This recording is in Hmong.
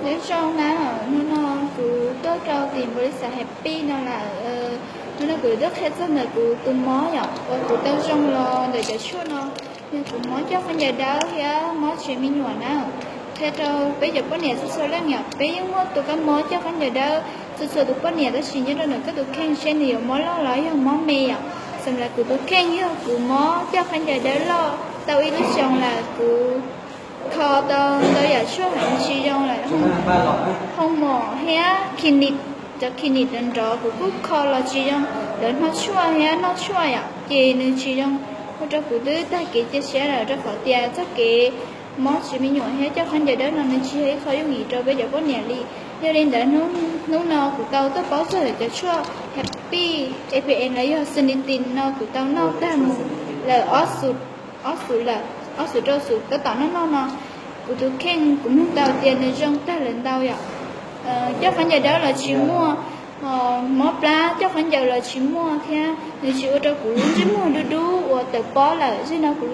Nyob zoo na, hnub no kuv tuaj rau tim npaus lis xas Happy no lawm. Hnub no kuv tuaj qhia txog ntawm kuv tus mob yom, uas kuv tau zoo los ntawm cov tshuaj no. Yog kuv mob coj khaub ncaws dawb thiab mob tsis me nyuam na. Qhia rau peb cov poj niam txhua txhua leej yom, peb yeej muaj tus kab mob coj khaub ncaws dawb txhua txhua tus poj niam, tab sis nyob rau ntawm koj tus kheej seb nws yuav mob loj los yog mob me yom. Xam las kuv tus kheej yog kuv mob coj khaub ncaws dawb loj tau ib lub xyoo lawm, kuv kho tau ntau yam tshuaj heev tsis zoo lawm. Hoo mom thiab clinic, cov clinic nrov nrov kuv kuj kho los tsis zoo, lawv hnov tshuaj thiab noj tshuaj yom, ces nws tsis zoo. Ua rau kuv twb tag kev cia siab lawm, rau qhov tias txoj kev mob tsis me nyuam thiab coj khaub ncaws dawb no nws tsis yog ib qho yooj yim rau peb cov poj niam li. Yog li ntawd, hnub no kuv tau tuaj paub txog cov tshuaj Happy A P N los yog Xinitin no kuv tau noj tag mus lawm ob xus lawm, ob xus rau xus tab tom noj noj no. Kuv tus kheej kuv mloog tau tias nws zoo tag lawm ntau yom. Coj khaub ncaws dawb los tsis muaj, mob plab coj khaub ncaws los tsis muaj thiab nws tsis ua rau kuv lub ntsej muag dub dub uas tawm pob lawm. Zeg no kuv